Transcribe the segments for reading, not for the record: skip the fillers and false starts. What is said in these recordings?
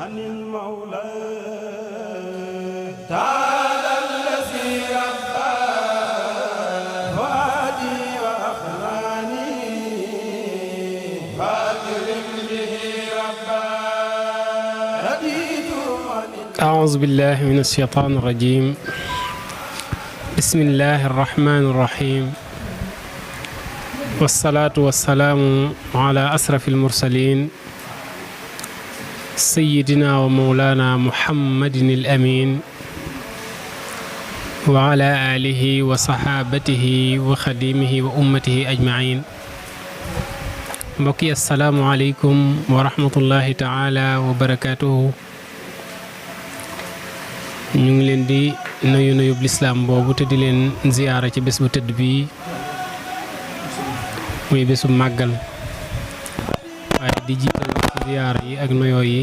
عن المولى تعالى الذي ربى فؤادي وأخلاني فاكرم به ربا رديت أعوذ بالله من الشيطان الرجيم بسم الله الرحمن الرحيم والصلاة والسلام على أشرف المرسلين سيدنا ومولانا محمد الأمين وعلى آله وصحابته وخديمه وأمته أجمعين mbokki assalaamu aleykum wa rahmatullahi taala wa barakaatuhu ñu ngi leen di nuyu lislaam boobu te di leen ziyaara ci bés bu tëdd bi muy bésu màggal waaye di jiital ci ziyaara yi ak nuyoo yi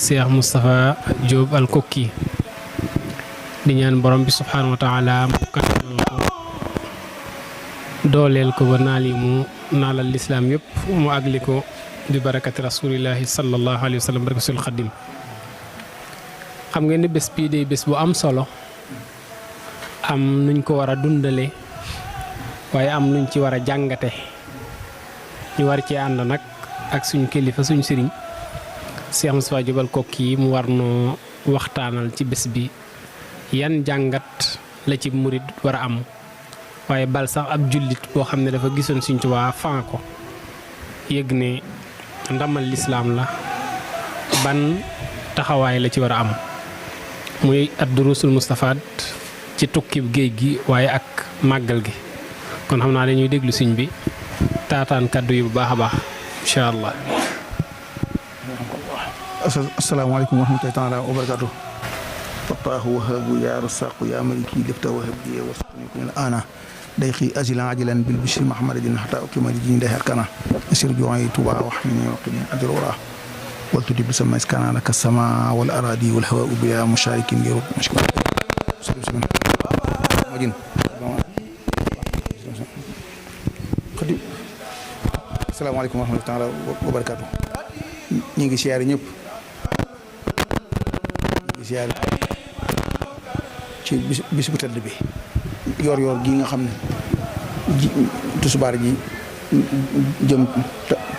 Cheikh Moustapha Diop al Kokki di ñaan borom bi subhaanahu wa taala mu kattanal ko dooleel ko ba naal yi mu naalal lislaam yëpp mu àgli ko bi barakati rasulillahi sallallahu alayhi wa sallam barakatul xadim xam ngeen ne bés bii day bés bu am solo am nuñ ko war a dundale waaye am nuñ ci war a jàngate ñu war ci ànd nag ak suñ kilifa suñ sëriñ Cheikh Moustapha Diop al Kokki mu war noo waxtaanal ci bés bi yan jàngat la ci murit war a am waaye bal sax ab jullit boo xam ne dafa gisoon Sëriñ Tuubaa fan ko yëg ne ndamal lislaam la ban taxawaay la ci war a am muy ad-duruusul mustafaat ci tukkib géej gi waaye ak màggal gi kon xam naa dañuy déglu sëñ bi taataan kàddu yi bu baax a baax incha allah. asalaamaaleykum wa rahmatullaahi taala wa barakaatu. fataahu wahabu yaa rasaqu yaa maliki lifta wahab li wasqni kun ana dayqi azilan ajilan bil bishri mahmadin hatta ukima li jini dahar kana asir ju'i tuba wa hamni wa qini adrura wal tudib sama iskana lak sama wal aradi wal hawa bila musharikin yurub mashkur majin khadi asalaamaaleykum wa rahmatullaahi taala wa barakaatu. ñi ngi siyaare ñëpp ci bis bu tedd bi yor gi nga xam ne tusubaar ji jëm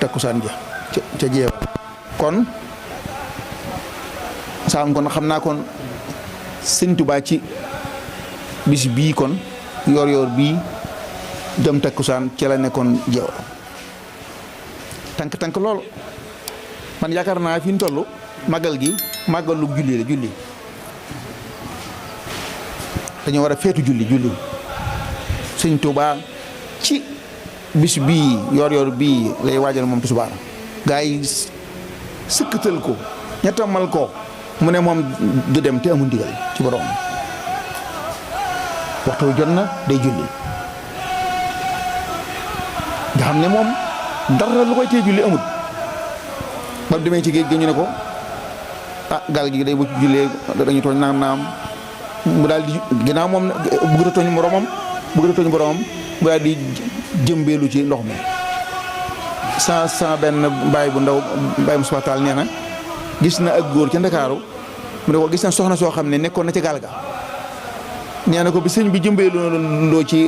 takkusaan ja ca jeew kon saam kon xam naa kon Sëñ Tuubaa ci bis bii kon yor bii jëm takkusaan ca la nekkoon jeew tànk lool man yaakaar naa fi ñu toll màggal gi màggalu julli la julli dañoo war a feetu julli Sëñ Tuubaa ci bis bii yor bii lay waajal moom tisbaar gaa yi sëkkatal ko ñettamal ko mu ne moom du dem te amul ndigal ci borom waxtu jot na day julli nga xam ne moom dara lu koy tee julli amul ba demee ci géej gi ñu ne ko gaal gi day bu ci jullee dañuy tooñ naam mu daal di ginnaaw moom bëgg a tooñ boromam mu daal di jëmbeelu ci ndox mi sa benn mbaay bu ndaw mbaay Moussa Tall nee na gis na ak góor ca Ndakaaru mu ne ko gis na soxna soo xam ne nekkoon na ca gaal ga nee na ko bi sëñ bi jëmbeelu loo ci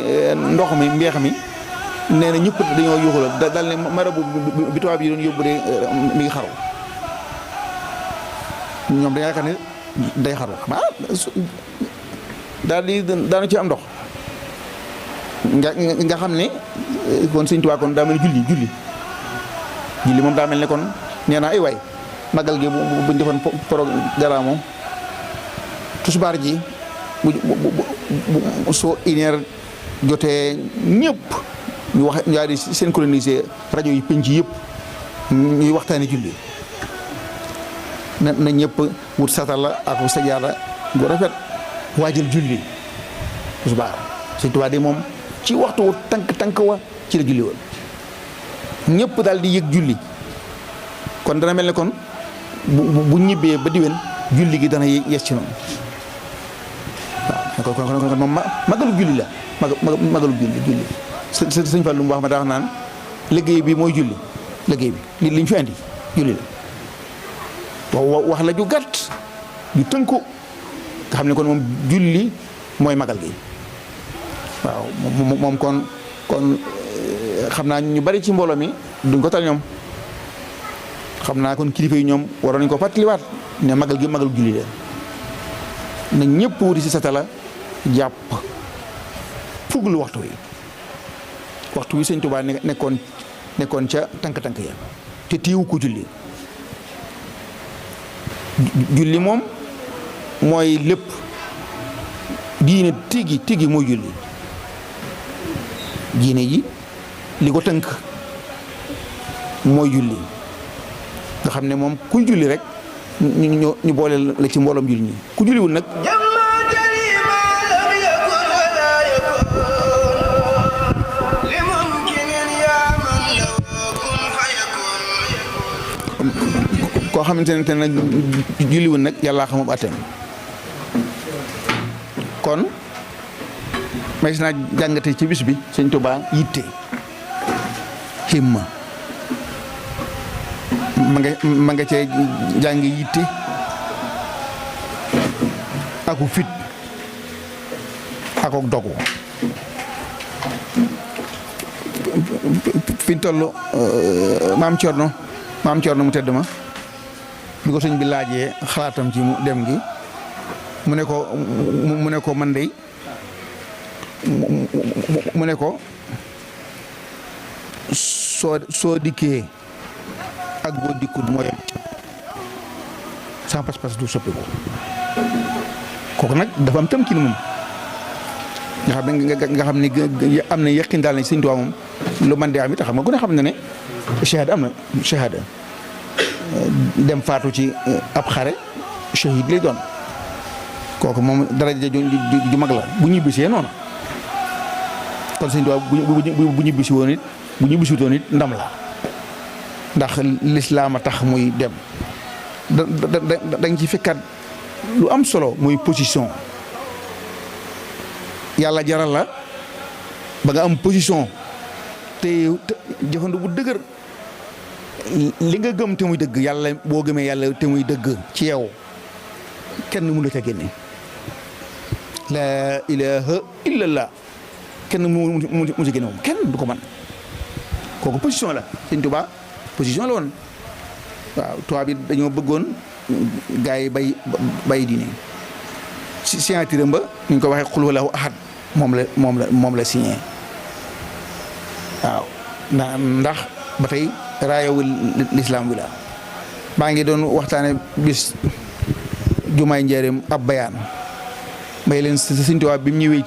ndox mi mbeex mi nee na ñëpp dañoo yuuxula dal ne marabu bi tubaab yi doon yóbbu de mi ngi xaru ñoom dañu yaakaar ne day xaru daal di daanu ci am ndox nga xam ne kon Sëñ Tuubaa kon daa mel ne julli moom daa mel ne kon nee naa ay waay magal gi buñ defoon programme moom tusbaar ji bu soo une heure jotee ñëpp ñu wax ñu daal di synchroniser rajo yi penc yëpp ñuy waxtaane julli na ñëpp wut satala ak sajaada bu rafet waajal julli tusbaar Sëñ Tuubaa de moom ci waxtu wu tànk wa ci la julli woon ñëpp daal di yëg julli kon dana mel ne kon bu ñibbee ba diwen julli gi dana yes ci noonu waaw kon moom magalu julli la magalu julli sëñ Fallu mu wax ma daa wax naan liggéey bi mooy julli liggéey bi li ñu fi andi julli la wax la ju gàtt ju tënku nga xam ne kon moom julli mooy magal gi waaw moom kon xam naa ñu bari ci mbooloo mi duñ ko tal ñoom xam naa kon kilifa yi ñoom waroon nañ ko fàttaliwaat ne magal gi magal julli la na ñëpp wuti si satala jàpp fuglu waxtu wi sëñ Tuubaa nekkoon ca tànk-tànk ya te tiiwu ko julli moom mooy lépp diine tigi mooy julli diine ji li ko tënk mooy julli nga xam ne moom kuy julli rek ñu boole la ci mbooloom julli ñi ku julliwul nag koo xamante ne nag julliwul nag yàllaa xamub atteem kon may si naa jàngate ci bis bi sëñ Tuubaa yitte himma ma nga cee jàng yitte aku fit akok dogu fi tollu maam Cerno mu tedd ma bi ko sëñ bi laajee xalaatam ci mu dem gi mu ne ko man dey mu ne ko soo dikkee ak boo dikkut moo yem sans pas-pas du soppiku kooku nag dafa am tëmkin moom nga xam ne am na yaqin daal ne sëñ Tuubaa moom lu man de am it xam nga ku ne xam ne shahada am na shahada dem faatu ci ab xare shahid lay doon kooku moom daraja ju mag la bu ñibbisee noonu kon sëñ Tuubaa bu ñibbisi woon it bu ñibbisiwutoon it ndam la ndax lislaam a tax muy dem dañ ci fekkaat lu am solo muy position yàlla jaral la ba nga am position te jëfandu bu dëgër li nga gëm te muy dëgg yàlla boo gëmee yàlla te muy dëgg ci yow kenn mënu la ca génne laa ilaaha illallah kenn mu ci génne moom kenn du ko man kooku position la sëñ Tuubaa position la woon waaw tubaab bi dañoo bëggoon gars yi bay diine si signature ba ñu ngi ko waxee xul huwallaahu ahad moom la signé waaw ndax ba tey raayawul lislaam wi la maa ngi doon waxtaane bis jumaay njaareem ab bayaan may leen sëñ Tuubaa bi mu ñëwee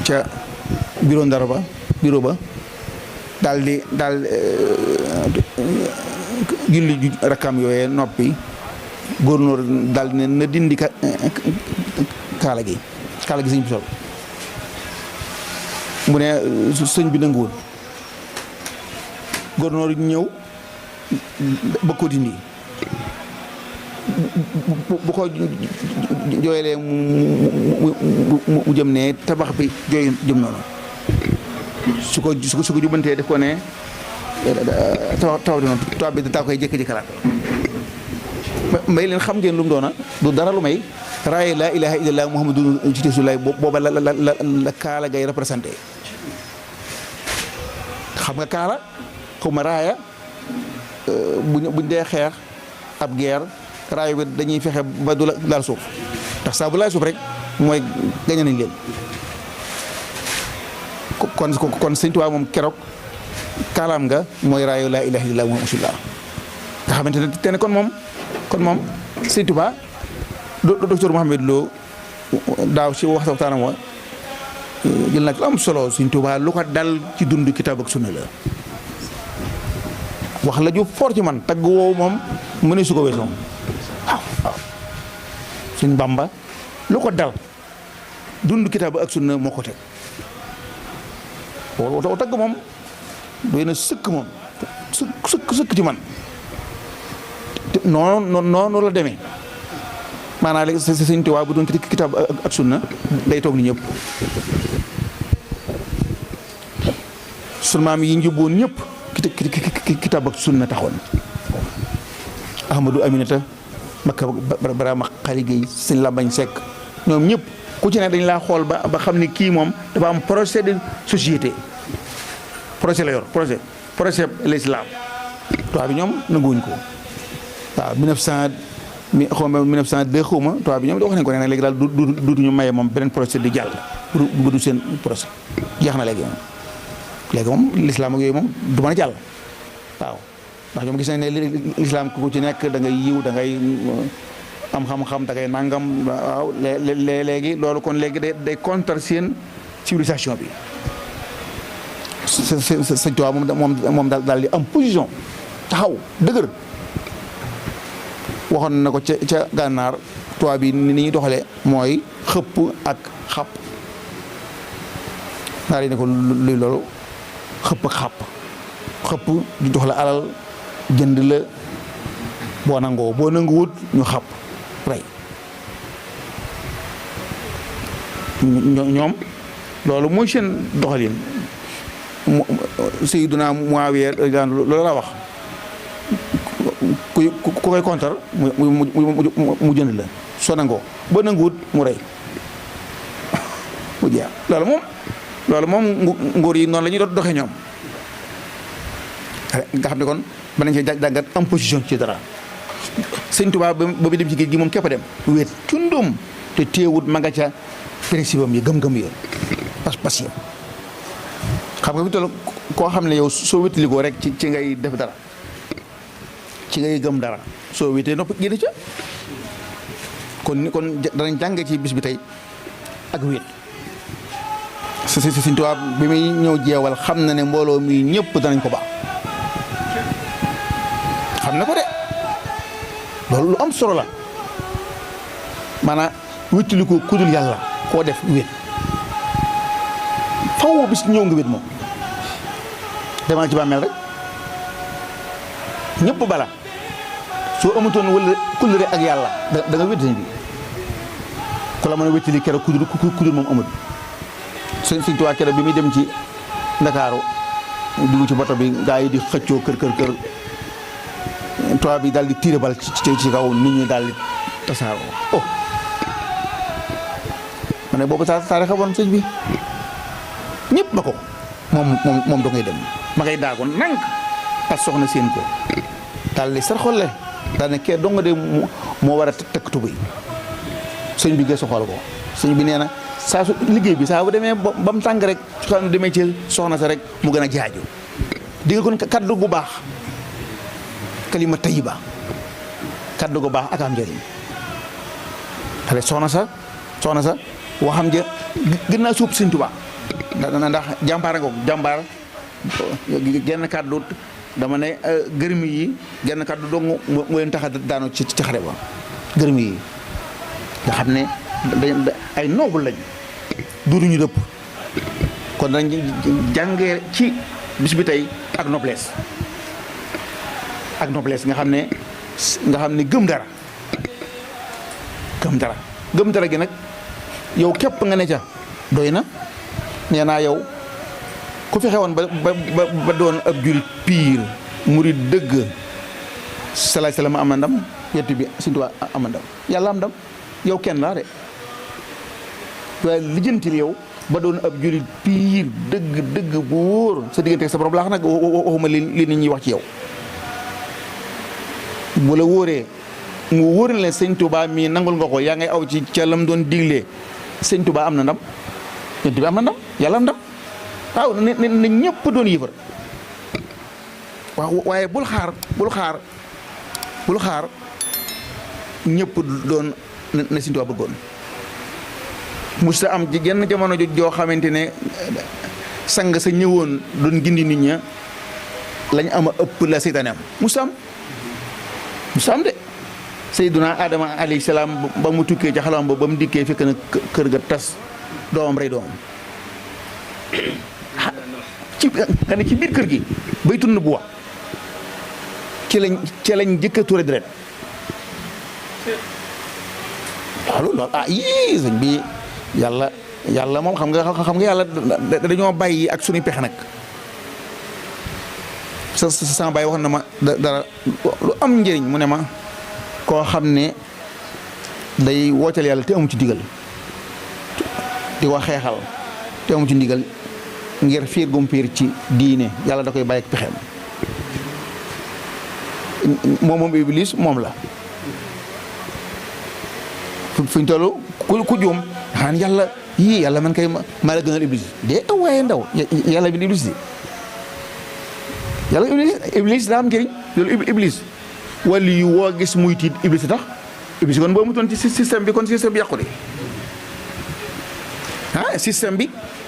ca bureau Ndar ba daal julli rakkam yooyee noppi góornóor daal di ne na dindi kaala gi sëñ bi sol mu ne sëñ bi nanguwul góornóor ñëw bëgg ko dindi bu ko jooyalee mu jëm ne tabax bi jooy jëm noonu su ko jubbantee def ko ne taw di noonu taw bi daa koy jékki-jékkalaat may leen xam ngeen lu mu doona du dara lu may raaye laa ilaaha illallah muhammadu rasulullah booba la kaala gay représenté xam nga kaala xaw ma raaya buñ dee xeex ab guerre raaya bi dañuy fexe ba du laal suuf ndax saa bu laal suuf rek mooy gañe nañ leen kon sëñ Tuubaa moom keroog kaalaam nga mooy raayu laa ilaaha illallah muhammadu rasulullah nga xamante ne te ne kon moom sëñ Tuubaa docteur Mouhamed Lo daaw si waxtaanam wa jël nag lu am solo sëñ Tuubaa lu ko dal ci dund kitaab ak sunna la wax la ju fort ci man tagg woowu moom mu ne su ko weesu moom waaw sëñ Bamba lu ko dal dund kitaab ak sunna moo ko teg woo tagg moom doy na sëkk moom sëkk ci man noonu la demee maanaam léegi sëñ Tuubaa bu doon kitaab ak sunna day toog ni ñëpp sunu maam yi njubboon ñëpp kitaab ak sunna taxoon Ahmadu Aminata Makka Barama Xali Gueye sëñ Lambañ Seck ñoom ñëpp ku ci ne dañ laa xool ba xam ni kii moom dafa am projet de société projet la yor projet l'islam tubaab bi ñoom nanguwuñ ko waaw 1902 xaw ma tubaab bi ñoom da wax nañ ko ne nag léegi daal duutuñu maye moom beneen projet di jàll bu du seen projet jeex na léegi moom l'islam ak yooyu moom du mën a jàll waaw ndax ñoom gis nañ ne l'islam ku ci nekk da ngay yiw da ngay am xam-xam da ngay nangam waaw léegi loolu kon léegi day contre seen civilisation bi sa tubaab moom daal di am position taxaw dëgër waxoon na ko ca gànnaar tubaab bi ni ñuy doxalee mooy xëpp ak xàpp naa di ne ko luy loolu xëpp ak xëpp di jox la alal jënd la boo nanguwut ñu xàpp rey ñoom loolu mooy seen doxalin Sayyiduna Muawiya loolu la wax ku koy kontar mu jënd la soo nangoo boo nanguwut mu rey mu jeex loolu moom nguur yi noonu la ñuy doxee ñoom nga xam ne kon mën nañ cee jàngat am position ci dara Sëñ Tuubaa ba bi dem ci géej gi moom képp a dem wéet cundum te téewut ma nga ca principe am yi gëm-gëm yi pas-pas yi xam nga fi toll koo xam ne yow soo wétalikoo rek ci ngay def dara ci ngay gëm dara soo wéetee nopp génn ca kon danañ jàng ci bis bi tey ak wéet Sëñ Tuubaa bi muy ñëw jeewal xam na ne mbooloo mi ñëpp danañ ko baax xam na ko de loolu lu am solo la maanaam wéttalikoo kudul yàlla koo def wéet faw bis ñëw nga wéet moom demal ci bàmmeel rek ñëpp bala soo amutoon wala kullure ak yàlla da nga wéttani bi ku la mën a wéttali keroog kudul moom amul Sëñ Tuubaa keroog bi muy dem ci Ndakaaru dugg ci bato bi gaa yi di xëccoo kër tubaab bi daal di tiire bal ci kaw nit ñi daal di tasaaroo ma ne boobu taarix xamoon sëñ bi ñëpp ba ko moom da ngay dem ma ngay daagoon nank ak soxna seen ko daal di sar xolle daal ne kee donga de moo war a tekk tuba yi sëñ bi gëstu xool ko sëñ bi nee na saa su liggéey bi saa bu demee ba mu tàng rek su xam ne demee ci soxna sa rek mu gën a jaaju di nga kon kaddu gu baax kalima tayiba kaddu gu baax ak am njëriñ xale soxna sa waxam ja gën naa suub Sëñ Tuubaa ndax jàmbaar nga ko jàmbaar genn kaddu dama ne gërëmi yi genn kaddu dong moo leen tax a daanu ci xare ba gërëmi yi nga xam ne ay noble lañ duuduñu dëpp kon dañ jàngee ci bis bi tey ak noblesse nga xam ne gëm dara gi nag yow képp nga ne ca doy na nee naa yow ku fexe woon ba doon ab julit piir murid dëgg salaay salaam am na ndam yett bi Sëñ Tuubaa am na ndam yàlla am ndam yow kenn laa de waaye lijjantil yow ba doon ab julit piir dëgg bu wóor sa diggante sa borom laax nag waxuma li nit ñi wax ci yow bu la wóoree mu wóor na leen Sëñ Tuubaa mii nangul nga ko yaa ngay aw ci ca lam doon diglee Sëñ Tuubaa am na ndam yent bi am na ndam yàlla am ndam waaw ne ñëpp doon yëfar waaw waaye bul xaar ñëpp doon na Sëñ Tuubaa bëggoon musta am jenn jamono joo xamante ne sang sa ñëwoon doon gindi nit ña lañ ama ëpp la seytaane am musta am de Seydina Adama alayhi salaam ba mu tukkee ca xalam ba mu dikkee fekk na kër ga tas doomam rey doomam ci nga ne ci biir kër gi bay tund bu wax ci lañ jëkk a tuure deret loolu yii sëñ bi yàlla moom xam nga yàlla dañoo bàyyi ak suñuy pexe nag sama bàyyi waxoon na ma dara lu am njëriñ mu ne ma koo xam ne day wooteel yàlla te amu ci ndigal di ko xeexal te amu ci ndigal ngir fiir gum fiir ci diine yàlla da koy bàyyi ak pexeem moom iblis moom la fu ñu toll ku juum xaan yàlla yàlla man kay maa la gënal iblis de waaye ndaw yàlla bi iblis di yàlla iblis daa am njëriñ loolu iblis wala yu woo gis muy tiit iblis tax iblis kon boo amutoon ci système bi kon système bi yàqu de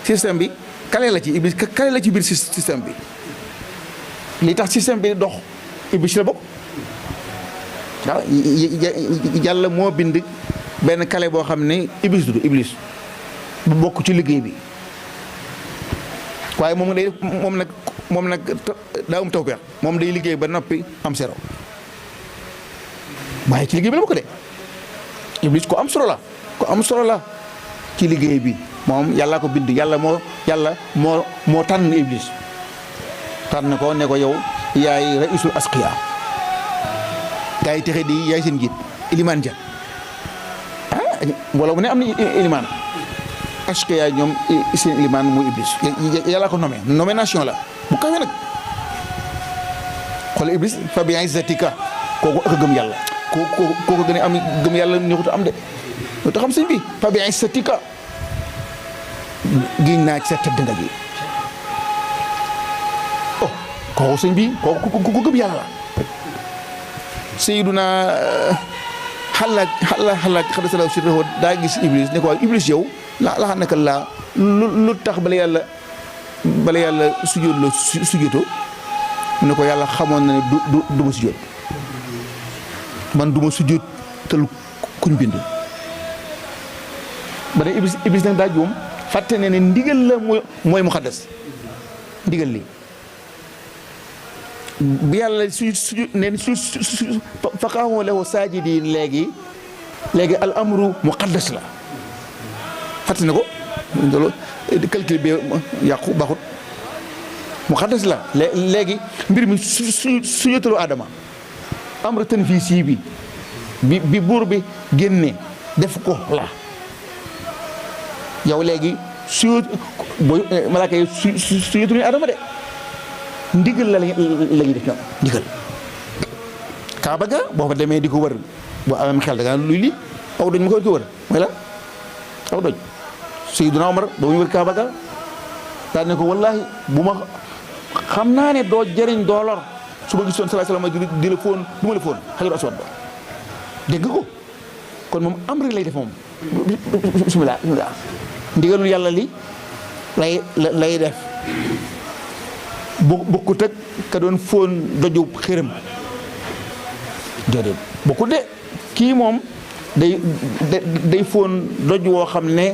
système bi kale la ci iblis kale la ci biir système bi li tax système bi dox iblis la bokk waaw yàlla moo bind benn kale boo xam ne iblis du iblis bu bokk ci liggéey bi waaye moom nag daa am tawfeex moom day liggéey ba noppi am sero waaye ci liggéey bi la bokk de iblis ko am solo la ci liggéey bi moom yàlla ko bind yàlla moo tànn iblis tànn ko ne ko yow yaay raisul asqiya gaa yi texe di yaay seen njiit ilimaan ja wala bu ne am na ilimaan asqiya ñoom seen ilimaan muy iblis yàlla ko nomination la bu kawe nag xool iblis fa bi izzatika kooku ak a gëm yàlla kooku gën a am gëm yàlla neexut am de loo tax xam sëñ bi fa bi izzatika giñ naa ci sa tëdd nga gi kooku sëñ bi kooku gëm yàlla la Seyduna xalaat xada sala si réxoo daa gis iblis ne ko waaw iblis yow la naka laa lu tax bala yàlla sujjóot la sujjóotoo mu ne ko yàlla xamoon na ne du ma sujjóot man du ma sujjóot te lu kuñ bind ba ne iblis nag daa juum fàtte ne ndigal la mooy muxaddas ndigal li bi yàlla su faqaahu lahu saajidiin léegi al amru muqaddas la fàtte ne ko loolu calcul bi yàqu baaxut muqaddas la léegi mbir mi su jotalu Adama amru tanfiisi bi buur bi génne def ko la yow léegi malaaka yi su jotalu Adama de ndigal la ñuy def ñoom ndigal kaaba ga boo fa demee di ko wër boo amee xel da nga luy lii aw doj ma ko wër mooy la aw doj Seydina Omar ba muy wër kaaba ga daal ne ko wallaahi bu ma xam naa ne doo jëriñ doo lor su ma gisoon sallallahu alayhi wasallam di la fóon du ma la fóon xajar aswad ba dégg ko kon moom am rek lay def moom bismillah ndigalul yàlla li lay def bokkut ak ka doon fóon doju xërëm déedéet bokkut de kii moom day fóon doj woo xam ne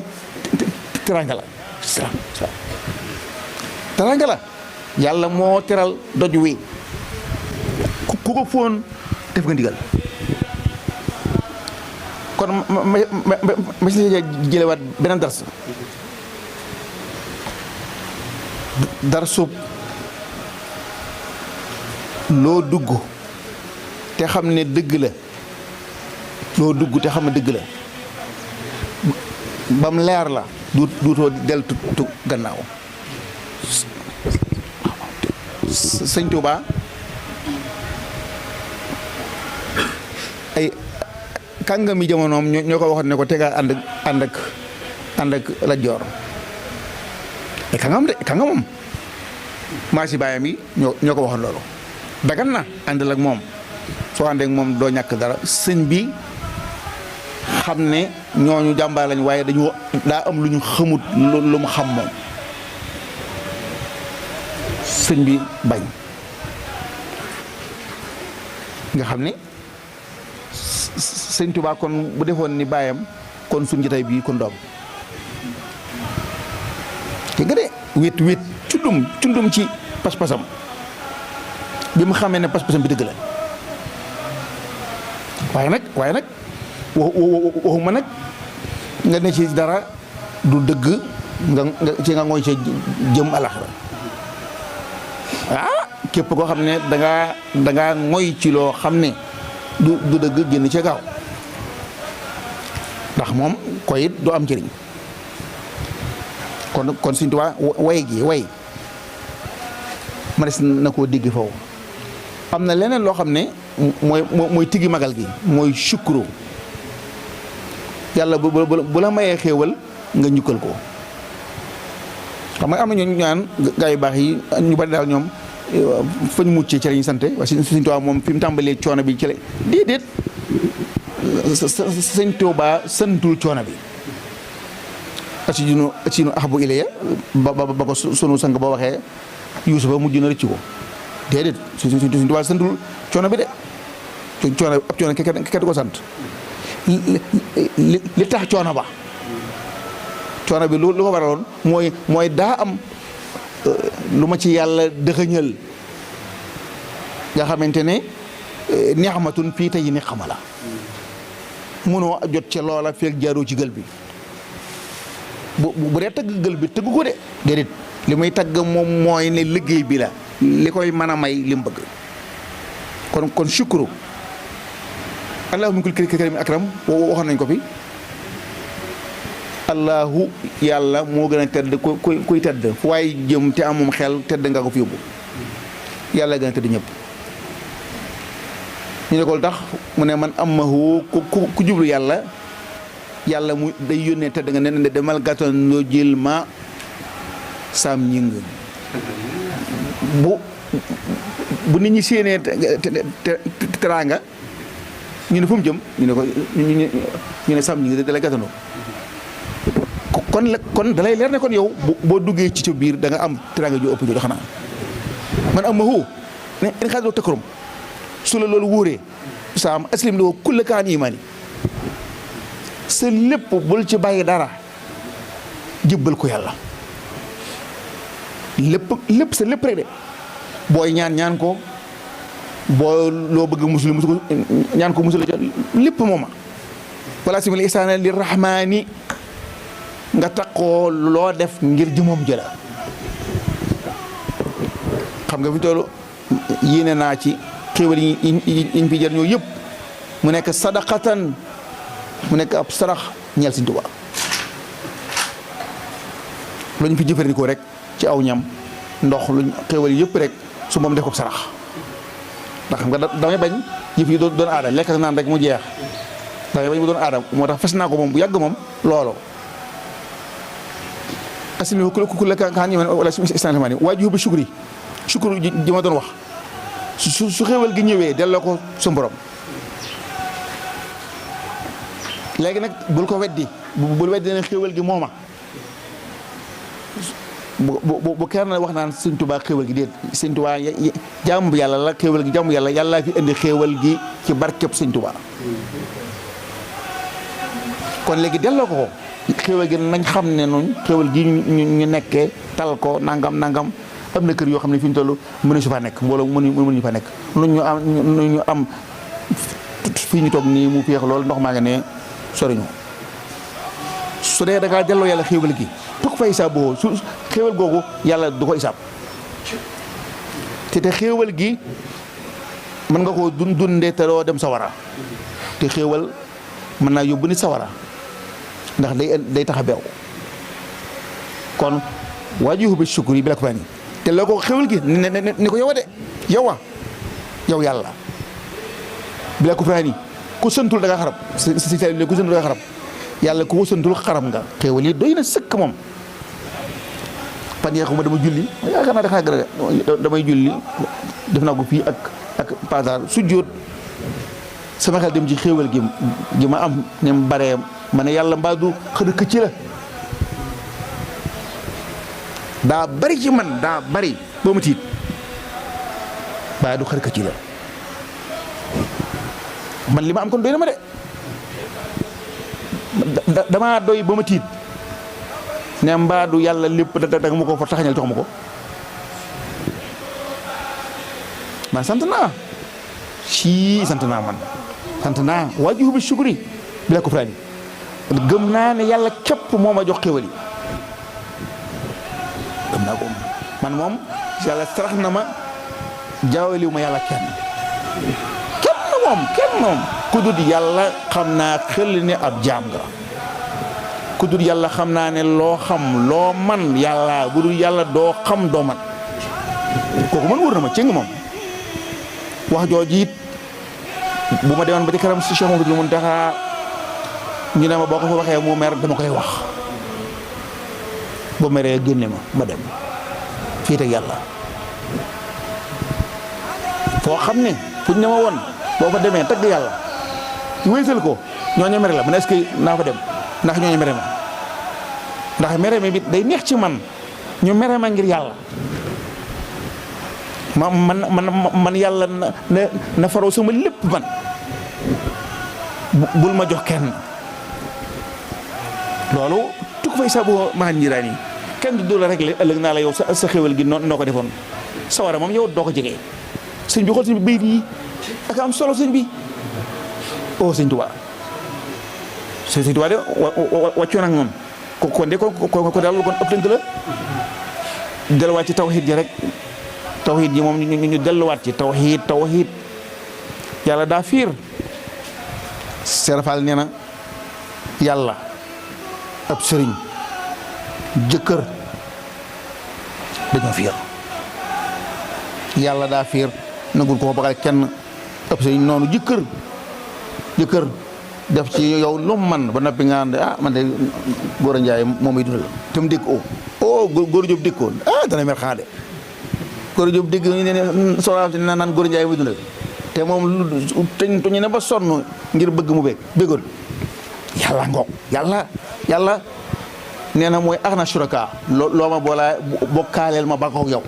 teranga la yàlla moo teral doj wi ku ko fóon def nga ndigal kon ma si jëlewaat beneen darsub loo dugg te xam ne dëgg la bam leer la duutoo del tu gannaaw sëñ Tuubaa ay kàngami jamonoom ñoo ko waxoon ne ko tegaa ànd ak Lat Joor ay kàngamam maa si baayam yi ñoo ko waxoon loolu dagan na àndal ak moom soo àndee ak moom doo ñàkk dara sëñ bi xam ne ñooñu jàmbaar lañ waaye daa am lu ñu xamut lu mu xam moom sëñ bi bañ nga xam ne sëñ Tuubaa kon bu defoon ni baayam kon suñ jotaay bii kon doom te nga de wét cundum ci pas-pasam bi mu xamee ne pas-pasam bi dëgg la waaye nag waxuma nag nga ne ci dara du dëgg nga ci nga ngooy ca jëm alaxira képp koo xam ne dangaa ngoy ci loo xam ne du dëgg génn ca gaaw ndax moom koy it du am njëriñ kon Sëñ Tuubaa way ma des na koo digg foofu. am na leneen loo xam ne mooy tiggi magal gi mooy sukuru yàlla bu la mayee xéewal nga njukkal ko. xam nga am na ñooñu ñaan gaa yu baax yi ñu bari daal ñoom fañ muccee ci la ñu sante waaye Sëñ Tuubaa moom fi mu tàmbalee coono bi ci la déedéet Sëñ Tuubaa santul coono bi acinu ahbu ilayya ba ko sunu sang ba waxee Yuusufa mujj na rëcc ko déedéet Sëñ Tuubaa santul coono bi de coono ab coono kenn du ko sant li tax coono bi lu ko waraloon mooy daa am lu ma ci yàlla dëxëñal nga xamante ne neexmatun fii tey ni xamala mënoo jot ca loola feeg jaaroo ci gël bi bu dee tagg gël bi tëgg ko de déedéet li muy tagg moom mooy ne liggéey bi la li koy mën a may li mu bëgg kon shukru allahu min kulli karimin akram waxoon nañ ko fi allahu yàlla moo gën a tedd kuy tedd fu waaye jëm te amum xel tedd nga ko fi yóbbu yàlla gën a tedd ñëpp ñu ne ko tax mu ne man amahu ku jublu yàlla mu day yónnee tedd nga ne demal gàttanoo jël ma saam ñing bu nit ñi séenee teraanga ñu ne fu mu jëm ñu ne ko ñu ne saam ñing da lay gàttanoo kon dalay leer ne kon yow boo duggee ci ca biir da nga am teraanga ju ëpp jooju xanaa man amahu ne in xaadoo takkarum su la loolu wóoree saam aslim li woo kulla kaan imaani sa lépp bul ci bàyyi dara jébbal ko yàlla lépp sa lépp rek de booy ñaan ko boo loo bëgg musul ko ñaan ko musul lépp mooma wala simil ihsaana li rahmaani nga takkoo loo def ngir jëmoom jëla xam nga fi toll yéene naa ci xéewal yi fi jar ñoo yëpp mu nekk sadaqatan mu nekk ab sarax ñeel Sëñ Tuubaa lu ñu fi jëfandikoo rek ci aw ñam ndox luñ xéewal yi yëpp rek su moom def ko sarax ndax xam nga damay bañ yëf yi doon aada lekk naan rek mu jeex damay bañ mu doon aada moo tax fes naa ko moom bu yàgg moom loolu asimi ku la kaan ñëwen wala istantamani waajuhu bi shukri ji ma doon wax su xéewal gi ñëwee delloo ko sa borom léegi nag bul ko weddi bul weddi ne xéewal gi mooma bu kenn wax naan Sëñ Tuubaa xéewal gi déet Sëñ Tuubaa jaamu bi yàlla la xéewal gi jaamu yàlla yàllaa fi indi xéewal gi ci barkeb Sëñ Tuubaa kon léegi delloo ko xéewal gi nañ xam ne noonu xéewal gi ñu nekkee tal ko nangam am na kër yoo xam ne fi ñu toll mënu su fa nekk mbooloo mënuñu fa nekk nu ñu am fii ñu toog nii mu féex lool ndox maa nga ne soriñu su dee da ngaa delloo yàlla xéewal gi tukk fa isaab boo su xéewal googu yàlla du ko isaab te xéewal gi mën nga koo dundee te doo dem sawara te xéewal mën naa yóbbu nit sawara ndax day tax a beew kon waajuhu bi shukri bi la ko fani te loo ko xéwal gi ni ko yow de yow yàlla bi la ko fani ku santul da nga xarab si ku santul da nga xarab yàlla ku ko santul xaram nga xéwal yi doy na sëkk moom pan yeexuma dama julli yaakaar naa da xaa damay julli def naa ko fii ak pasar su jóot sama xel dem ci xéwal gi ma am ne mu baree ma ne yàlla mbaa du xëdd këcc la daa bari ci man daa bari ba ma tiit mbaa du xëdd këcc la man li ma am kon doy na ma de damaa doy ba ma tiit ne mbaa du yàlla lépp da nga ma ko fa taxañal jox ma ko man sant naa waajuhu bi shukri bi la ko fani gëm naa ne yàlla képp moo ma jox xéwal yi gëm naa ko man moom yàlla sarax na ma jaawaliwu ma yàlla kenn moom ku dul yàlla xam naa xel ne ab jaam nga ku dul yàlla xam naa ne loo xam loo man yàlla bu dul yàlla doo xam doo man kooku man wër na ma cëng moom wax jooju it bu ma demoon ba ci kanam si Cheikh Mouhamadoul Mountakha ñu ne ma boo ko fa waxee mu mer dama koy wax ba meree génne ma dem fii teg yàlla foo xam ne fuñ ne ma woon boo fa demee tagg yàlla wéysal ko ñooñu mere la man est-ce que naa fa dem ndax ñooñu mere ma ndax mere mi bi day neex ci man ñu mere ma ngir yàlla man yàlla na faroo sama lépp man bul ma jox kenn loolu tukk fay sabu maan njiraan yi kenn du la réglé ëllëg naa la yow sa xéwal gi noo ko defoon sawara moom yow doo ko jegee sëñ bi xool sëñ bi bayit yi ak am solo sëñ bi sëñ Tuubaa sëñ Tuubaa de wàccoon ak moom kon de ko daal kon ëpp tënk la delluwaat ci tawxiid ji rek tawxiid ji moom ñu delluwaat ci tawxiid yàlla daa fiir serafal nee na yàlla ab sëriñ jëkkër dañoo fiir yàlla daa fiir nagul ko bagal kenn ab sëriñ noonu jëkkër def ci yow lu man ba noppi nga ànd man de góor a njaay moom may dundal te mu dégg góor jóob dégg ko dana mer xanaa de góor jóob dégg ñu ne soxla si naan góor a njaay may dundal te moom tuñu ne ba sonn ngir bëgg mu béggoon yàlla ngoog yàlla nee na mooy axna suraka loo ma boolaa bokkaaleel ma bakkoog yow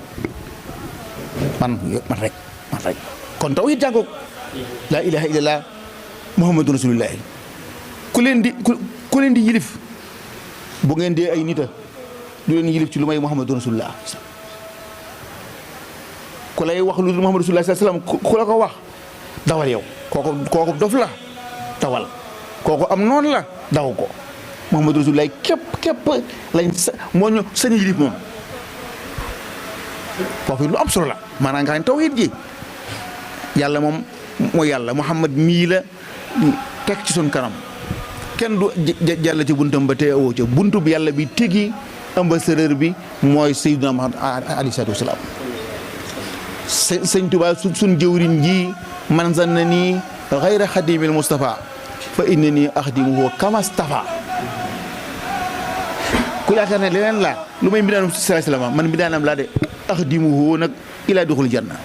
man rek kon tawhid jàngoog laa ilaha illallah muhammadu rasulullahi ku leen di yilif bu ngeen dee ay nita du leen yilif ci lu may muhammadu rasulullah ku lay wax lu muhammadu rasulullah sallam ku la ko wax dawal yow kooku dof la dawal kooku am noonu la daw ko muhammadu rasulullah képp lañ moo ñu sañ a yilif moom foofu lu am solo la maanaam nga xam ne tawhid ji yàlla moom mooy yàlla muhammad mii la teg ci sun kanam kenn du jàll ci buntam ba te awoo ca buntu bi yàlla bi tegi ambassadeur bi mooy Seydina Muhammad alayhi salaatu wasalaam sëñ Tuubaa sun jëwriñ ji man zannani ghayra xadimil Mustafa fa innani axdimuhu kama stafa ku yaakaar ne leneen laa lu may mbindaanum sallallahu alayhi wasallam man mbindaanam laa de axdimuhu nag ilaa duxul janna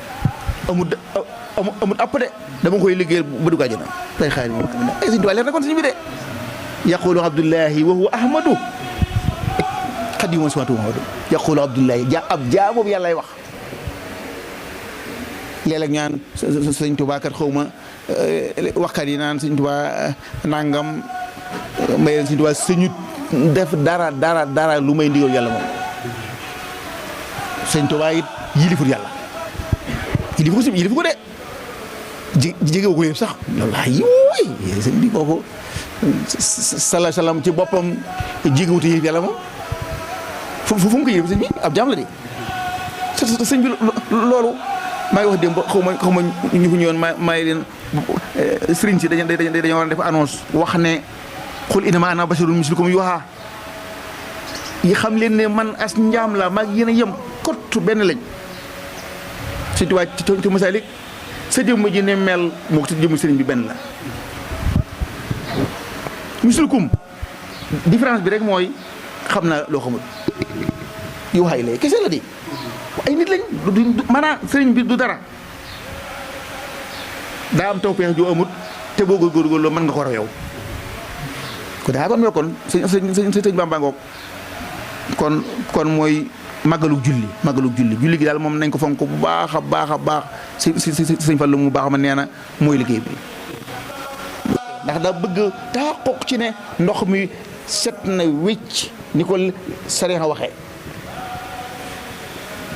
amul app de dama koy liggéeyal ba dugg àjjana tay xaar moom ay sëñ Tuubaa leer na kon sëñ bi de yaqulu abdullahi wa huwa ahmadu xadimu subhanahu Muhammadu yaqulu abdullahi ab jaa boobu yàllaay wax léeg-léeg ñaan sëñ Tuubaa kat xaw ma waxkat yi naan sëñ Tuubaa nangam may leen sëñ Tuubaa sëñut def dara lu may ndigal yàlla moom sëñ Tuubaa it yilifut yàlla yilifu ko de jegewu ko yëpp sax wallaahi yooy sëñ bi kooku sala salaam ci boppam jegewut yilif yàlla moom fu mu ko yilif sëñ bi ab jaam la de sëñ bi loolu maa ngi wax démb xaw ma ñu ko ñëwoon maay leen sëriñ si dañoo war a def annonce wax ne xul innamaa ana basharun mislukum yuuhaa yi xam leen ne man as njaam la maag yéen a yem kott benn lañ sëñ Tuubaa ci Masaalik sa jëmm ji ne mel moo sa jëmm sëriñ bi benn la mislukum différence bi rek mooy xam naa loo xamul yuuhaa yi lay kese la di ay nit lañ maanaam sëriñ bi du dara daa am tawfeex ju amut te boo góorgóorlu mën nga ko raw yow ko daa kon yokkoon sëñ Bamba ngoog kon mooy màggalug julli gi daal moom nañ ko fonk bu baax a baax sëñ Fallu mu baax ma nee na mooy liggéey bi ndax daa bëgg taxaquq ci ne ndox mi set na wécc ni ko sariya waxee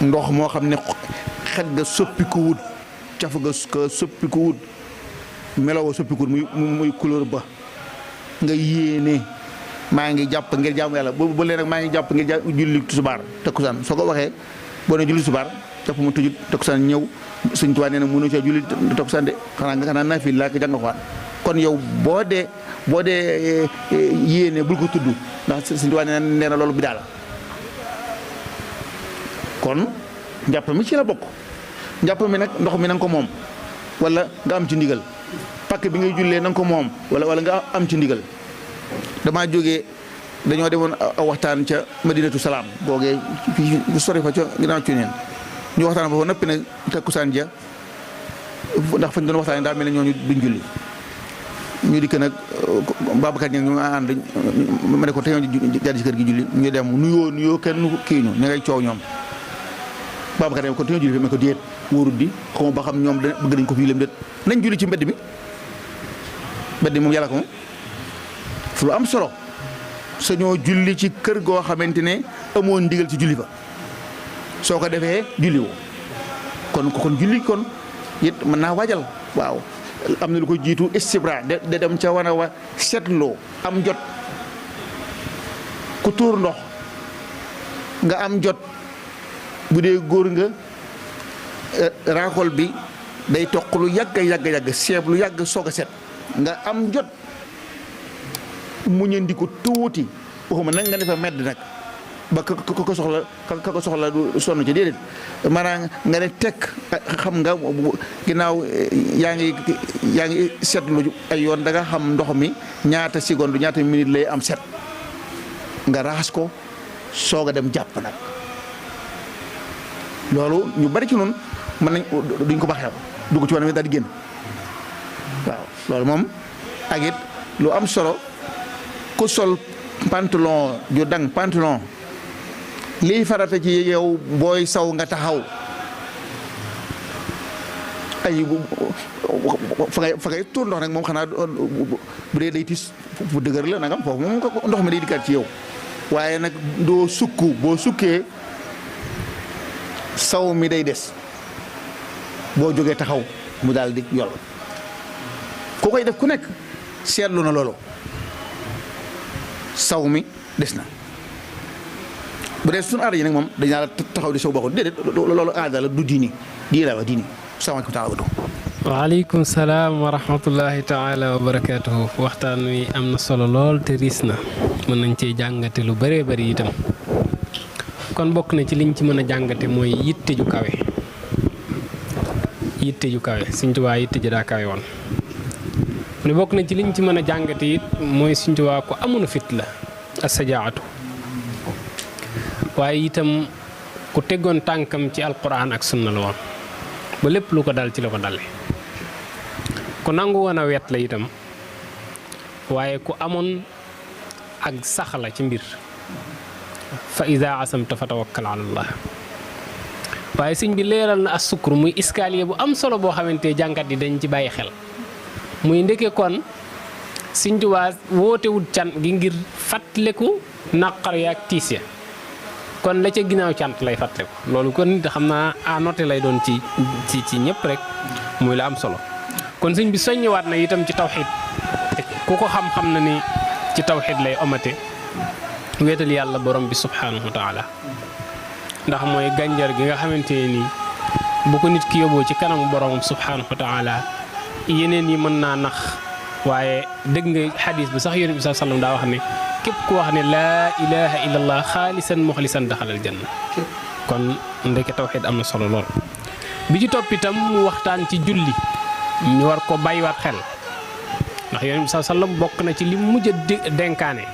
ndox moo xam ne xet ga soppi ko wut caf ga soppi ko wut melaw soppi ko wut muy couleur ba nga yéene maa ngi jàpp ngir jaamu yàlla boobu ba leen nag maa ngi jàpp ngir julli tusubaar takkusaan soo ko waxee boo ne julli tusubaar jàpp ma tëjut takkusaan ñëw Sëñ Tuubaa nee na mënoo caa julli takkusaan de xanaa naa fi laa ko jàng xawaat kon yow boo dee yéene bul ko tudd ndax Sëñ Tuubaa nee na loolu bi daal kon njàpp mi ci la bokk njàpp mi nag ndox mi na nga ko moom wala nga am ci ndigal pakk bi ngay jullee na nga ko moom wala nga am ci ndigal damaa jógee dañoo demoon aw waxtaan ca Madinatu Salaam boogee sori fa ca ginnaaw ci neen ñu waxtaan foofu noppi nag takkusaan ja ndax fañ doon waxtaan daa mel ne ñooñu duñ julli ñu dikk nag Babacar ñi ñu ànd ma ne ko te ñoo jaar ci kër gi julli ñu dem nuyoo kenn kii ñu ngay coow ñoom Babacar ne ko te ñoo julli fi ma ko déet wóorut di xaw ma ba xam ñoom bëgg nañ ko fi lem déet nañ julli ci mbedd mi moom yàlla ko moom fu lu am solo sañoo julli ci kër goo xamante ne amoo ndigal ci julli fa soo ko defee julli woo kon julli kon it mën naa waajal waaw am na lu ko jiitu istibra de dem ca wana wa seetloo am jot ku tuur ndox nga am jot bu dee góor nga raakol bi day toq lu yàgg seeb lu yàgg soog a set nga am jot muñandiku tuuti waxuma nag nga defa medd nag ba ka ko soxla du sonn ci déedéet maanaam nga ne tekk xam nga ginnaaw yaa ngi seetlu ay yoon da nga xam ndox mi ñaata seconde ñaata minute lay am set nga raxas ko soog a dem jàpp nag loolu ñu bari ci noonu mën nañ duñ ko baxee dugg ci wane daal di génn waaw loolu moom ak it lu am solo ku sol pantalon ju dang pantalon lii farata ci yow booy saw nga taxaw ay fa ngay tuur ndox nag moom xanaa bu dee day tis bu dëgër la nagam foofu moom ndox mi day dikkaat ci yow waaye nag doo sukk boo sukkee saw mi day des boo jógee taxaw mu daal di yol ku koy def ku nekk seetlu na loolu saw mi des na bu dee suñu aada yi nag moom dañaa la taxaw di saw bokkul déedéet loolu aada la du diini la wax diini salaamaaleykum taala waaleykum salaam wa rahmatullahi taala wa barakaatuhu waxtaan wi am na solo lool te riis na mën nañ cee jàngate lu bëree bëri itam kon bokk na ci liñ ci mën a jàngate mooy yitte ju kawe Sëñ Tuubaa yitte ji daa kawe woon mu ne bokk na ci liñ ci mën a jàngate it mooy Sëñ Tuubaa ko amoon fit la as-sajaatu waaye itam ku teggoon tànkam ci alquran ak sunna la woon ba lépp lu ko dal ci la ko dale ku nangu woon a wet la itam waaye ku amoon ak sax la ci mbir fa iza asamta fa tawakkal ala allah waaye sëñ bi leeral na as sukkur muy escalier bu am solo boo xamante jàngat yi dañ ci bàyyi xel muy ndeke kon Sëñ Tuubaa wootewut can gi ngir fàttaliku naqar ya ak tiis ya kon la ca ginnaaw cant lay fàttaliku loolu kon xam naa à noter lay doon ci ñëpp rek muy la am solo kon sëñ bi soññewaat na itam ci tawxiid ku ko xam-xam na ni ci tawxiid lay omate wéetal yàlla borom bi subhaanahu wa taala ndax mooy gànjar gi nga xamante ne nii bu ko nit ki yóbboo ci kanamu boromam subhaanahu wa taala yeneen yi mën naa nax waaye dégg nga xadis bi sax yonent bi sallallahu alayhi wasallam daa wax ne képp ku wax ne laa ilaha illallah xaalisan muxlisan daxalal janna kon ndeke tawxiid am na solo lool. bi ci topp itam mu waxtaan ci julli ñu war ko bàyyiwaat xel ndax yonent bi sallallahu alayhi wasallam bokk na ci li mujj a dénkaane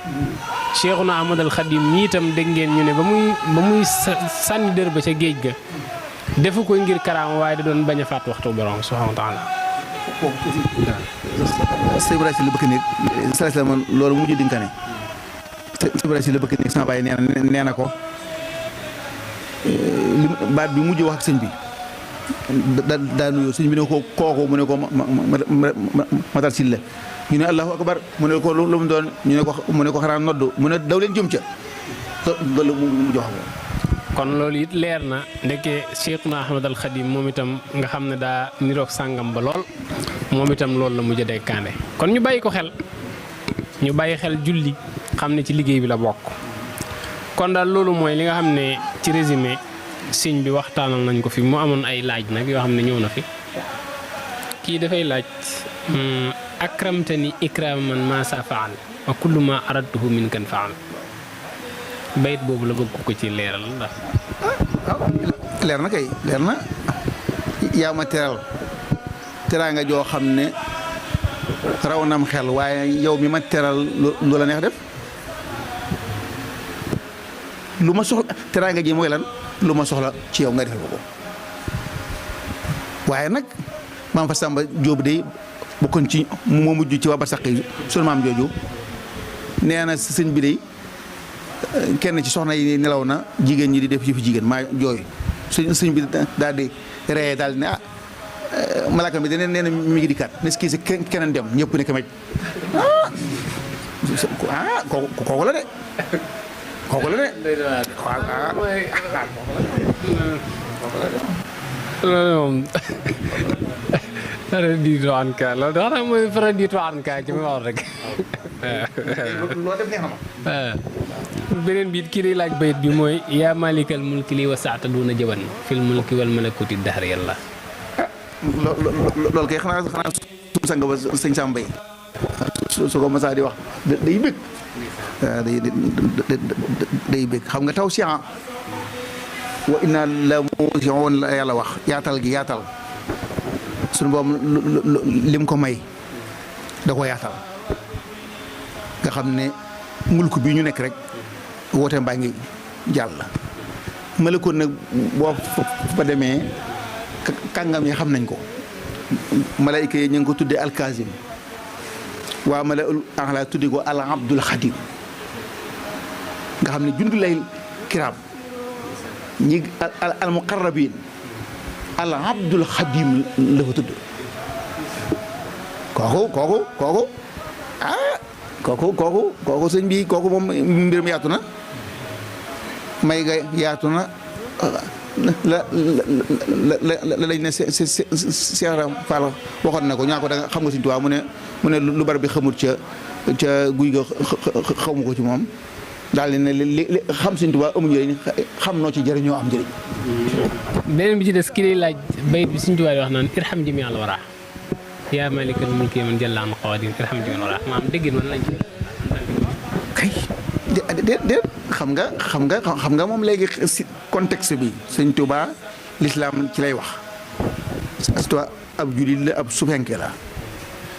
Cheikhuna Ahmadul Xadim ñii itam dégg ngeen ñu ne ba muy sànni dër ba ca géej ga defu ko ngir karaama waaye da doon bañ a faat waxtu borom subhanahu wa taala. sëñ Ibrahima si la bëgg nekk salaam loolu mujj dinkaane sëñ Ibrahima si la bëgg nekk sama baay nee na ko baat bi mujj wax ak sëñ bi daa nuyoo sëñ bi ne ko kooku mu ne ko matal si la ñu ne allahu akbar mu ne ko lu mu doon mu ne ko xanaa noddu mu ne daw leen jëm ca loolu mu jox ko kon loolu it leer na ndeke Cheikhuna Ahmad al Khadim moom itam nga xam ne daa niroog sàngam ba lool moom itam loolu la mujj a dekkaande kon ñu bàyyi ko xel ñu bàyyi xel julli xam ne ci liggéey bi la bokk kon daal loolu mooy li nga xam ne ci résumé siñ bi waxtaanal nañ ko fi mu amoon ay laaj nag yoo xam ne ñëw na fi kii dafay laaj akramtani ikraman ma sa faal wa kullu ma aradtuhu min kan faal bayit boobu la bëgg ko ci leeral ndax leer na kay leer na yaa ma teral teraanga joo xam ne raw nam xel waaye yow mi ma teral lu la neex def lu ma soxla teraanga ji mooy lan lu ma soxla ci yow nga defal ko waaye nag maam fa Samba Jóob day bokkoon ci moo mujj ci waa Barsàq yi sunu maam jooju nee na sëñ bi day kenn ci soxna yi nelaw na jigéen ñi di def ci fi jigéen maa jooy sëñ bi daal di ree daal di ne malaaka bi dana nee na mi ngi di kat ne kii si keneen dem ñëpp ne kamaj kooku la de kooku la de loolu moom dara diitu an ka loolu daanaka mooy faral diitu an ka ci ma wax rek loo def neex na ma beneen biit kii day laaj bayit bi mooy yaa malikal mulki li wasaata duna jëban fil mulki wal malakuti dahr yàlla loolu kay xanaa suñu sang ba sëñ Sam Mbaye su ko masaa di wax day bëgg day bëgg xam nga taw si wa inna la musiun la yàlla wax yaatal gi yaatal suñu boobu lim ko may da ko yaatal nga xam ne mulk bi ñu nekk rek woote mbaa ngi jàll malakoon nag boo fa demee kàngam yi xam nañ ko malayka yi ñu ngi ko tuddee alkazim waa mala axla tudde ko al abdul xadim nga xam ne jundu lay kiram ñi al muqarrabin al abdul xadim la fa tudd kooku kooku sëñ bi kooku moom mbiram yaatu na may ga yaatu na la lañ ne Cheikh Fall waxoon na ko ñaa ko da nga xam nga Sëñ Tuubaa mu ne lu bari bi xamut ca guy ga xamu ko ci moom daal di ne li xam Sëñ Tuubaa amu njëriñ xam noo ci jëriñoo am njëriñ. beneen bi ci des ki lay laaj bayit bi Sëñ Tuubaa di wax naan irham jami al wara yaa malikal mulki man jalla an qawadim irham jami al wara maam déggin man lañ kay déet xam nga moom léegi si contexte bi Sëñ Tuubaa l'islam ci lay wax surtout ab julit la ab sufenke la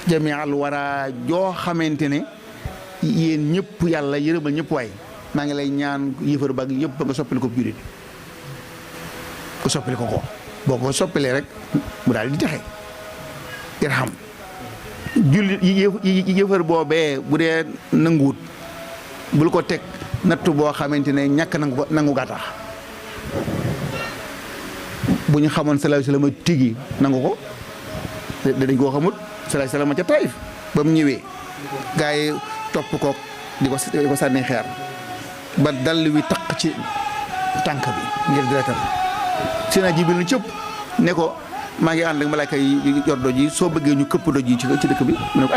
jamial wara joo xamante ne yéen ñëpp yàlla yërëmal ñëpp waay maa ngi lay ñaan yëfar bag yëpp ba nga soppali ko julit ko soppali ko boo ko soppalee rek mu daal di texe irham jullit yëfar boobee bu dee nanguwut bul ko teg nattu boo xamante ne ñàkk nangu gaa tax bu ñu xamoon sallallahu alayhi wasallam tigi nangu ko dañ koo xamut sallallahu alayhi wasallam ca Taif ba mu ñëwee gaa yi topp ko di ko sànni xeer ba dal wi taq ci tànk bi ngir deretal Seydina Jibril ni cëpp ne ko maa ngi ànd ak malaaka yi yor doj yi soo bëggee ñu këpp doj yi ci dëkk bi mu ne ko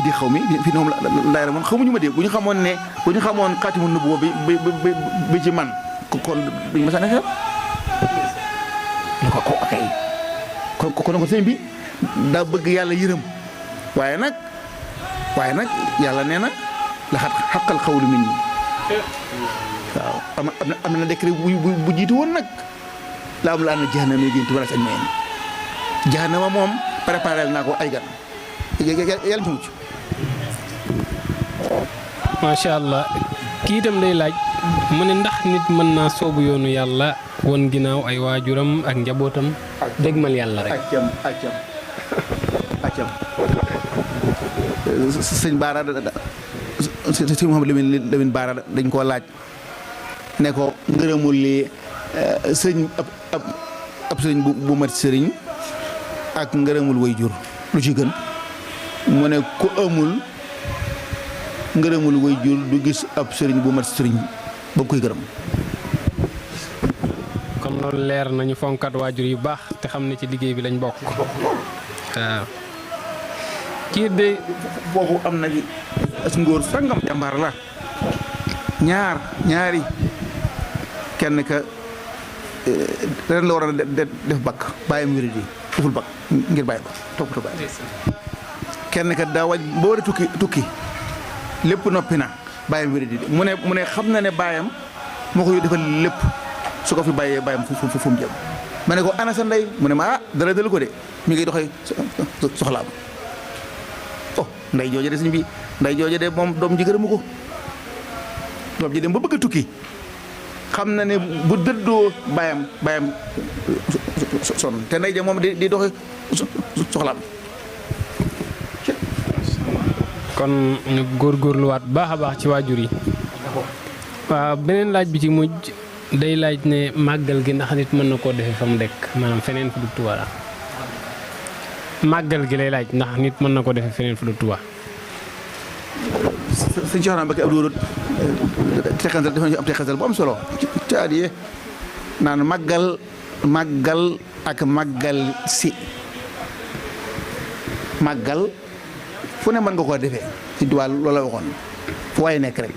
di xaw mi fii moom laay moom xamuñu ma dee bu ñu xamoon xaatimu nubuwwa bi ci man kon duñu ma sànni xeer ne ko akay kon ko sëñ bi daa bëgg yàlla yërëm waaye nag yàlla nee na la xaqal xawlu min ñi waaw am na décret bu jiitu woon nag laa am la am na jahannama yi génti wala sañ mayeen jahannama moom préparé naa ko ay gan yàlla ci mucc macha allah kii itam day laaj mu ne ndax nit mën naa soobu yoonu yàlla won ginnaaw ay waajuram ak njabootam dégmal yàlla rek accam sëñ Baara sëñ Mouhamed Lamine Baara dañ koo laaj ne ko ngërëmul li sëñ ab sëñ bu mat sëriñ ak ngërëmul way jur lu ci gën mu ne ku amul ngërëmul way jur du gis ab sëriñ bu mat sëriñ ba koy gërëm kon loolu leer nañu fonkat waajur yu baax te xam ne ci liggéey bi lañ bokk waaw kii de foofu am na as ngóor sangam jàmbaar la ñaari kenn ka ren la war a def bakk bàyyam wéri di deful bakk ngir bàyyi ko toppatoo bàyyi kenn kat daa waj ba war a tukki lépp noppi na bàyyam wéri di mu ne xam na ne bàyyam moo ko defal lépp su ko fi bàyyee bàyyam fu mu jëm ma ne ko ana sa ndey mu ne ma dara dal ko de mi ngi doxee soxlaam oh nday jooje de suñ bi nday jooje de moom doom ji gërëmu ko doom ji dem ba bëgg a tukki xam na ne bu dëddoo bàyyam sonn te nday ja moom di doxe soxlaam kon ñu góorgóorluwaat baax a baax ci waajur yi waaw beneen laaj bi ci mujj day laaj ne màggal gi ndax nit mën na koo defee fa mu dekk maanaam feneen fu du Tuubaa màggal gi lay laaj ndax nit mën na ko defee feneen fu du Tuubaa sëñ Cheikh Mbacke Abdou teqantal dafa ñu am teqantal bu am solo ci aadiye naan màggal ak màggal si màggal fu ne mën nga koo defee ci Tuubaa loolu la waxoon fu waaye nekk rek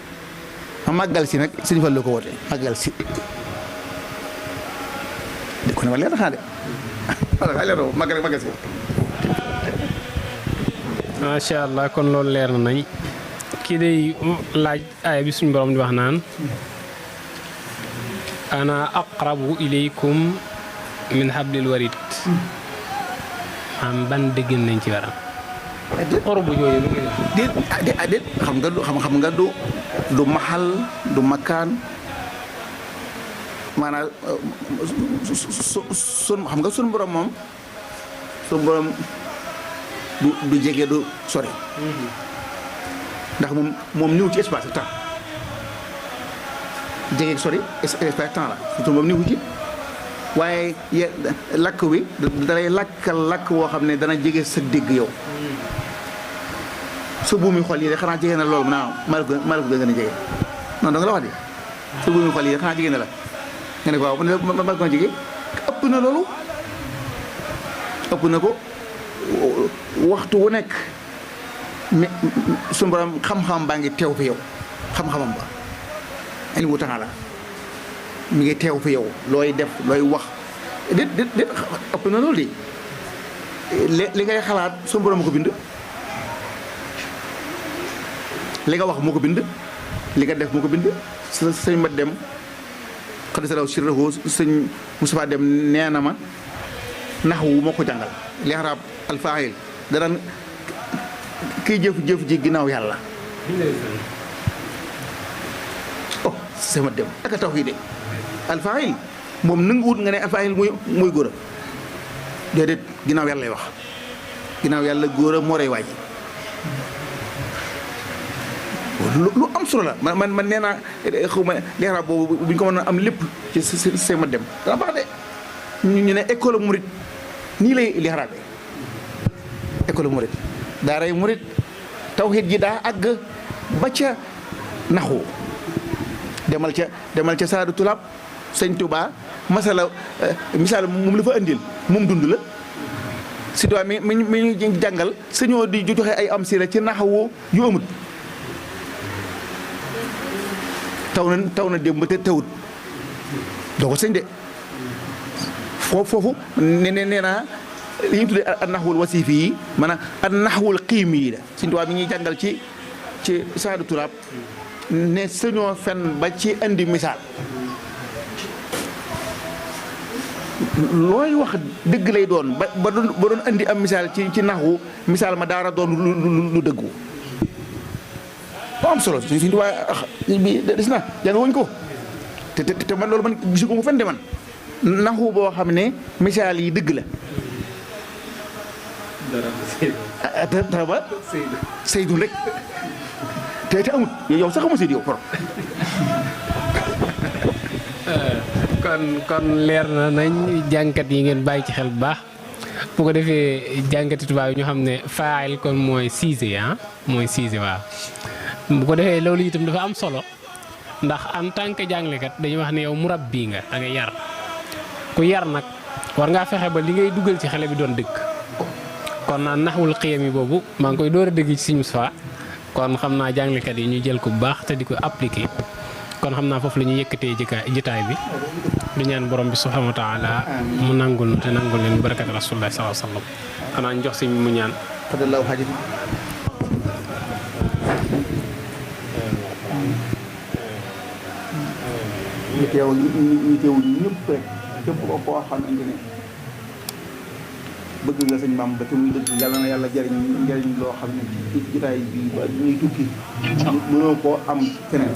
màggal si nag sëñ Fallu ko woote màggal si de ko ne ma leer na xanaa de wala leer na màggal si macha allah kon loolu leer na nañ kii day laaj aaya bi suñu borom di wax naan ana aqrabu ilaykum min hablil warid am ban dégg nañ ci waram xorobu yooyu lu déet xam nga du maxal du makkaan maanaam sun xam nga sun borom moom sun borom du jege du sori ndax moom niw ci espace temps jege sori espace temps la surtout moom niw ci waaye lakk wi dalay lakkal lakk woo xam ne dana jege sa dégg yow sa buumi xol yi de xanaa jege na loolu mu naa maa la ko gën a jege non da nga la wax de sa buumi xol yi de xanaa jege na la nga ne ko waaw ma la ko jege ëpp na loolu ëpp na ko waxtu wu nekk mais suñu borom xam-xam baa ngi teew fi yow xam-xamam ba ani wu taxaa la mi ngi teew fi yow looy def looy wax déet ëpp na loolu de li ngay xalaat suñu borom ko bind li nga wax moo ko bind li nga def moo ko bind sëñ ma dem xadisalaw sirrahu sëñ Moustapha dem nee na ma nax wu moo ko jàngal li arab alfaahil danaan kiy jëf ji ginnaaw yàlla oh sama dem aka tawhiid alfaahil moom nanguwut nga ne alfaahil mooy góor a déedéet ginnaaw yàlla lay wax ginnaaw yàlla góor a moo rey waaj lu am solo la man nee naa xaw ma leeral boobu bu ñu ko mën a am lépp ci sama dem dana baax de ñu ne école murit nii lay leeral école murit daaray murit tawhid ji daa àgg ba ca naxu demal ca saadu tulaab sëñ Tuubaa masala misaal moom la fa andil moom dund la si doit mi ñu jàngal sañoo di joxe ay am sira ci naxawu yu amut taw na démb te tawut doo ko sëñ de foofu nee naa li ñuy tuddee an naxwul wasifi yi maanaam an naxwul qiimi yi la Sëñ Tuubaa mi ñuy jàngal ci saadu turaab ne sañoo fen ba ci andi misaal looy wax dëgg lay doon ba doon andi am misaal ci naxwu misaal ma daara doon lu dëggu ba am solo Sëñ Tuubaa bi des na jàng wuñ ko te man loolu man gisu ko mu fen de man naxwu boo xam ne misaal yi dëgg la dara ba Seydou rek te amut yow sax xamu Seydou yow for kon leer na nañ jànkat yi ngeen bàyyi ci xel bu baax bu ko defee jànkati tubaab yi ñu xam ne faayil kon mooy siise mooy siise waaw bu ko defee loolu itam dafa am solo ndax en tant que jàngalekat dañuy wax ne yow murabbi nga da nga yar ku yar nag war ngaa fexe ba li ngay dugal ci xale bi doon dëgg kon naan naxwul xiyam yi boobu maa ngi koy door a dégg ci Sëñ Moustapha kon xam naa jàngalekat yi ñu jël ko bu baax te di ko appliquer kon xam naa foofu la ñuy yëkkatee jitaay bi di ñaan borom bi subhanahu wa taala mu nangul te nangul leen barakat rasulullah sallallahu alayhi wasallam xanaa ñu jox si mu ñaan fadallahu hajati ñu teewul ñëpp rek képp koo xamante ne bëgg nga sëñ Bamba te muy dëgg yàlla na yàlla jariñ loo xam ne ci jotaay bi ba ñuy tukki mënoo koo am feneen